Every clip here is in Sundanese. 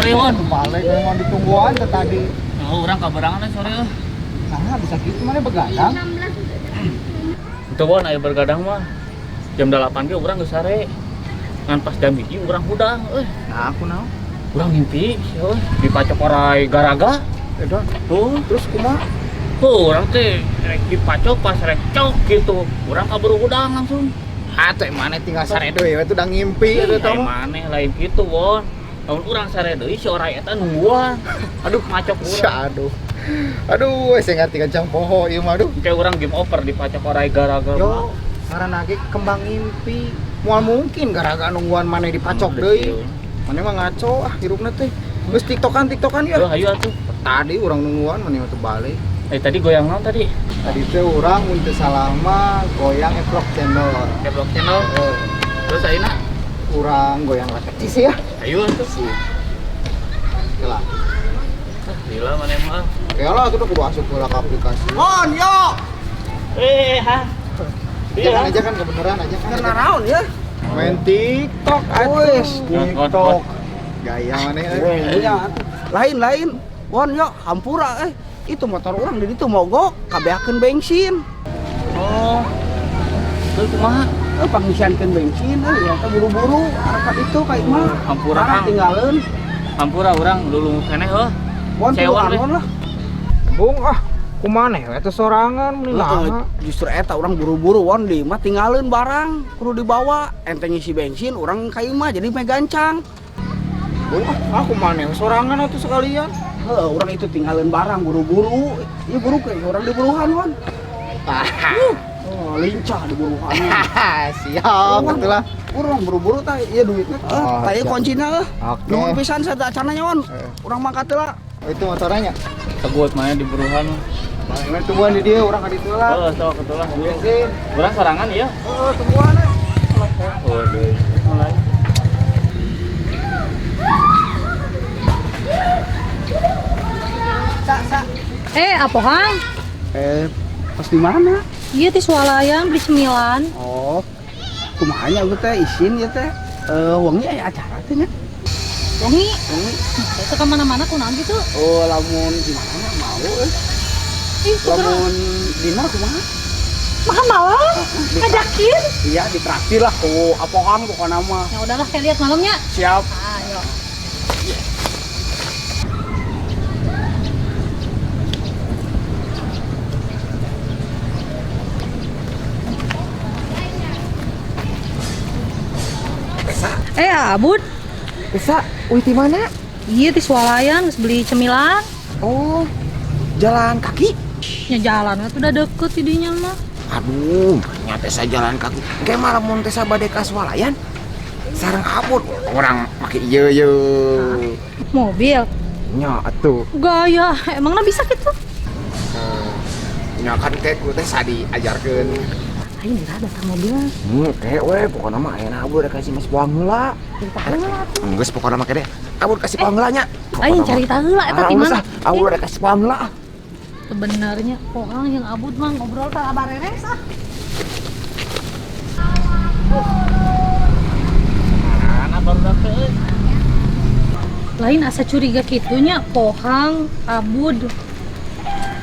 Sore Won. Balik memang ditungguan teh tadi. Oh, urang kaberangan sore euy. Nah, bisa gitu mana begadang? Teu Won aya bergadang mah. Jam 8 ge urang geus sare. Ngan pas jam 1 urang hudang euy. Nah, aku naon? Urang ngimpi sia euy, dipacok orai garaga. Edan. Tuh, Terus kumaha? tuh urang teh rek dipacok pas rek cok gitu. Urang kaburu hudang langsung. Ah, teh mana tinggal sare deui we udah ngimpi eta Ai mah. maneh lain gitu, Won. Lamun urang sare deui si orai eta nungguan. Aduh, Macok urang. aduh. Aduh, saya ngerti kencang poho ieu mah aduh. Kayak urang game over dipacok orai garaga. Yo, ngaranna ge kembang ngimpi. Moal mungkin garaga nungguan maneh dipacok deui. Maneh mah ngaco ah hirupna teh. Geus tiktokan-tiktokan Yo, ya. hayu atuh. Tadi urang nungguan maneh mah teu balik. Eh tadi goyang naon tadi? Tadi teh urang mun teu salah mah goyang eplok channel. Eplok channel. Terus ayeuna Urang goyang lakecis ya. hayu atuh. Sip. Oke lah. Ah, gila maneh mah. Oke lah, tuh kudu asup heula ke aplikasi. Won, yo. Eh, ha. Jangan aja kan kebenaran aja kan. Karena raon ya. Main TikTok atuh. TikTok. Gaya maneh euy. Iya, lain-lain. Won, yo, hampura eh. Itu motor orang di ditu mogok, kabeakeun bensin. Oh. Terus kumaha? Pangisiankeun bensin euy, urang teh buru-buru arek itu ka imah. Hampura Barang tinggalin. Hampura urang lulung keneh heuh. Won Sewa, won lah. Bung ah, kumaha we teh sorangan meuni naha. Justru eta urang buru-buru won di imah tinggalin barang kudu dibawa. Ente ngisi bensin urang ka imah jadi meh gancang. Bung ah, kumaha we sorangan atuh sekalian. Heuh, urang itu tinggalin barang buru-buru. Ieu buru ke urang di buruhan won. Oh, lincah di buruhan. Siap atulah. Urang buru-buru tah ieu duitna. Oh, Tah ieu siap. kuncina euy. Oke. Nuhun pisan sadacana nya won. Urang mangkat heula. Oh, itu motornya. Tegut mah di buruhan. Mana tungguan di dia urang ka ditu lah. Oh, sok atulah. Bensin. Urang sorangan ieu. Oh, tungguan eh. Waduh, mulai. Sa, sa. Eh, apa hang? Pas di mana? Iya di swalayan beli cemilan. Oh, kumaha nya aku teh isin ya teh. Wangi aya acara teh nya. Wangi. Wangi. Itu ke mana-mana kunaon gitu. Oh, lamun gimana nya mau euy. Ih, lamun dinner kumaha? Makan malam? Ngajakin? Iya, ditraktir lah ku apohang pokokna mah. Ya udahlah, kayak lihat malamnya. Siap. Ayo. Abud. Bisa, wih di mana? Iya di swalayan geus beli cemilan. Oh, jalan kaki? Ya jalan we udah deket tidinya mah. Aduh, nya teh jalan kaki. Kayak malah mun teh bade ka swalayan. Sareng abud orang make ieu ieu. Mobil. Nya atuh. Gaya, emangnya bisa gitu? Nya kan teh ku teh sadi ajarkeun. Ayo nira datang mobilnya. Kayak we pokona mah aya abud rek kasih Mas Poang heula. Cerita heula atuh. Geus pokona mah kede. Abud kasih poang heula nya. Ayo cari tahu lah eta di mana. Abud rek kasih poang heula. Sebenarnya Poang yang abud mah ngobrol tak bareres ah. Mana baru dapet. Lain asa curiga kitunya Pohang abud.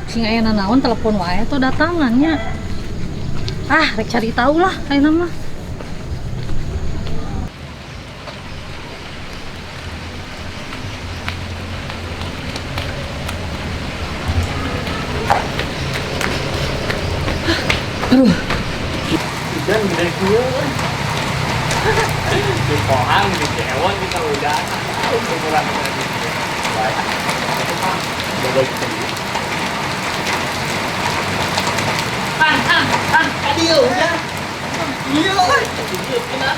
Sing aya nanaon telepon wae tuh datangannya. Ah, rek cari tahu lah ayeuna mah. Aduh. Hujan gede kieu. Di Pohang, di Ciewon kita hujan. Ukuran tadi. Baik. Bodoh gitu. Hang, hang, hang, Adio, ya. Iya, euy. Pindah.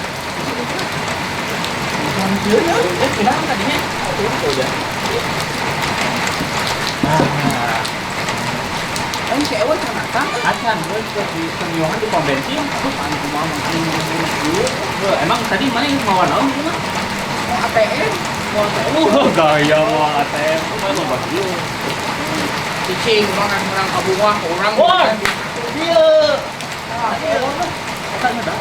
Pindah. Pindah tadinya. Udah. Aing si Ewan can datang. Acan, gue di Senior di pom bensin. Aduh, paling kumaha mah aing buru-buru. Emang tadi mana yang mau naon gitu mah? Mau ATM? Mau ATM. Gaya mau ATM. Kumaha mau bagi. Cicing urang urang kabungah urang. Wah. Dieu. Ah, Ewan mah. Eta nya dah.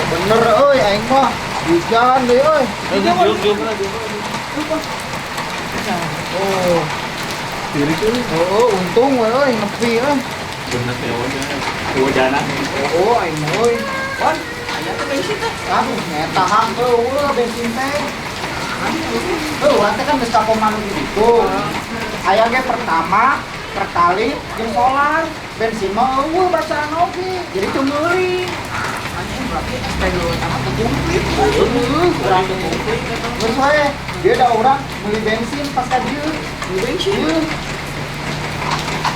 Bener euy aing mah. Hujan deui euy. Oh. Diri euy. Oh, untung we euy nepi euy. Bener teh hujanan. Oh, aing mah euy. Wan, aya teh bensin teh. Aduh, nyeta hang eueuh bensin teh. Heuh, urang teh kan geus ka komando gitu. Aya ge pertama, pertali jeung solar. Bensin mah eueuh bacaan oge. Jadi teu meuli. Anjing berarti SPBU sama teu komplit. Heuh, urang teu komplit. Geus we, dia da urang meuli bensin pas ka dieu. Beli bensin. Heuh.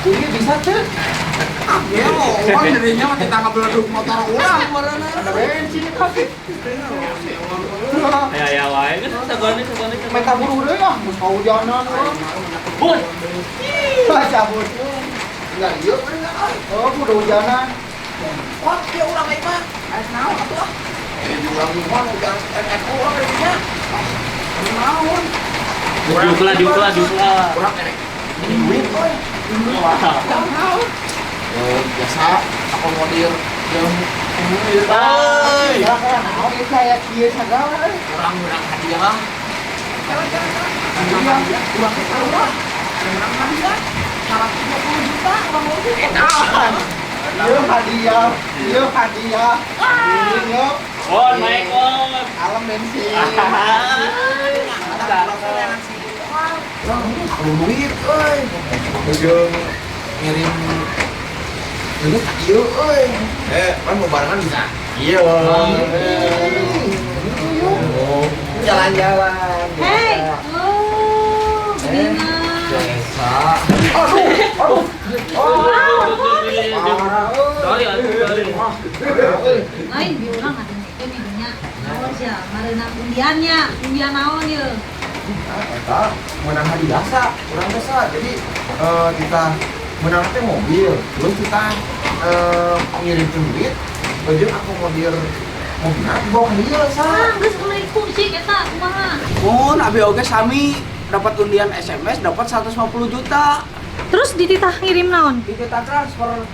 Jadi bisa teu? Ah, ya urang dirinya mah kita ngabeledug motor urang meureunna. Ada bensin kaki. Aya aya wae geus sagone sagone. Meta buru deui ah, geus kahujanan urang. Bun. Ah, cabut. Enggak ieu mah ah. Oh, udah hujanan. Wah, dia urang aing mah. Aya naon atuh ah. Urang mah hujan NNU urang dirinya. Naon? Diuklah diuklah diuklah. Urang erek duit euy. Wah. Naon? Oh, biasa akomodir jeung duit. Euy. Ya kayak naon ieu kayak kieu sagala euy. Urang-urang hadiah. Hadiah. Urang teh sarua. Urang hadiah 130 juta urang oge. Edan. Ieu hadiah, ieu hadiah. Ieu Won naik won. alam bensin. Perlu duit euy. Jeung ngirim duit ieu euy. Kan mau barengan bisa. Iya. Jalan-jalan. Hey, oh, geuningan. Desa. Aduh, aduh. Parah euy. Sorry, sorry. Lain bi urang ngadengekeun di dinya. Naon sia, mareunang undiannya, undian naon ieu? Eta menang hadiah sa, urang teh sa. Jadi kita menang teh mobil, terus kita ngirimkeun duit, jeung akomodir mobilna dibawa ka dieu sa. Ah, geus meuli sih eta kumaha? Mun abi oge sami dapat undian SMS dapat 150 juta. Terus dititah ngirim naon? Dititah transfer.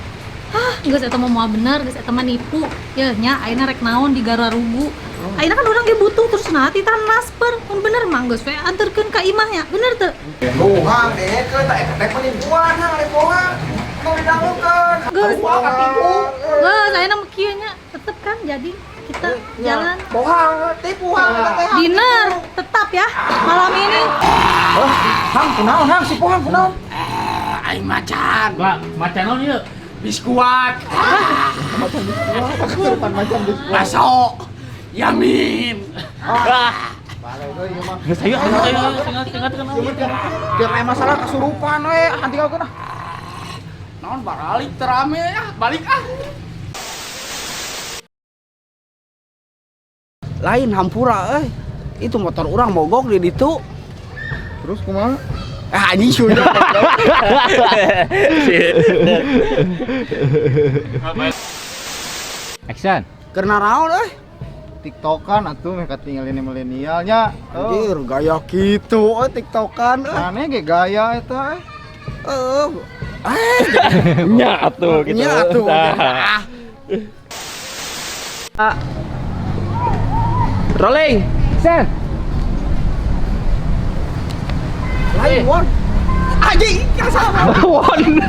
Hah, geus eta mah moal bener, geus eta mah nipu. Yeuh nya ayeuna rek naon di Gararugu. Ayeuna kan urang ge butuh terus nah titah transfer. Mun bener mah geus we anterkeun ka imahnya. Bener teu? Bohong deh, ke tak tak penipuan hang rek bohong. Mau didangukeun. Geus. Bohong katipu. Geus ayeuna mah kieu nya tetep kan jadi kita jalan Bohong, tipu hang eta teh. dinner tetap ya malam ini. Oh, hang kunaon hang si pohang kunaon? Aing macan. Lah, macan naon ieu? Biskuat. Kesurupan macam di sekolah. Baso. Yamin. Wah. Balik euy ieu mah. Geus ayo ayo ayo tinggal tinggal tinggal. Tiap aya masalah kesurupan we, ah tinggalkeun ah. Naon baralik terame ya, balik ah. Lain hampura euy. Itu motor urang mogok di ditu. Terus kumaha? Anjing sudah. Action. Karena naon euy? TikTokan atuh meh katingalin milenialnya. Anjir, gaya gitu euy TikTokan euy. Maneh ge gaya eta eh. Heeh. Nya atuh gitu. Nya atuh. Tah. Rolling. Action. Lain won. Anjing, yang salah. Won.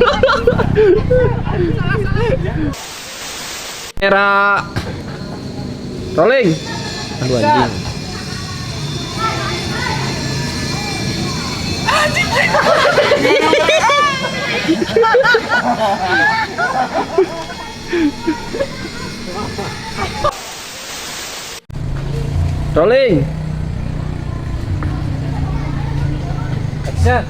Era rolling. Aduh anjing. Rolling. Action.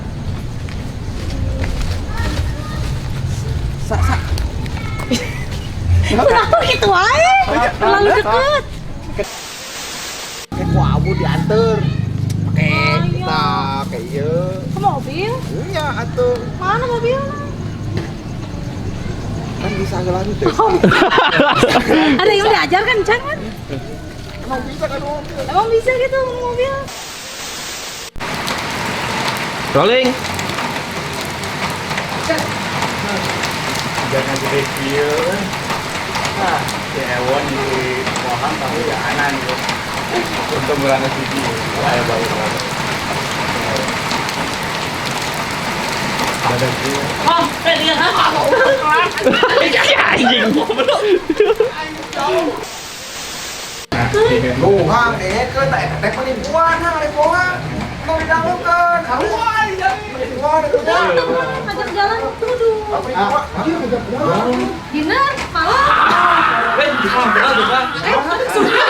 Sa sa. Kenapa gitu wae? Terlalu deket. Kayak ku abu dianter. Pake kita kayak ieu. Ke mobil? Iya atuh. Mana mobilnya? Kan bisa gelan teh. Ada yang diajarkan, Cang kan? Emang bisa kan mobil? Emang bisa gitu mobil? Rolling. Jangan gede kieu. Ah, si Ewon di Pohang kahujanan gitu. Untung bulan siji, aya bau. Oh, lihat. Anjing. Luhang deh, ke tak teh penipuan hang ari pohang. Mau didangukeun. Penipuan itu nya. Ngajak jalan kudu. Penipuan. Dinner malam. Eh, Eh, sudah.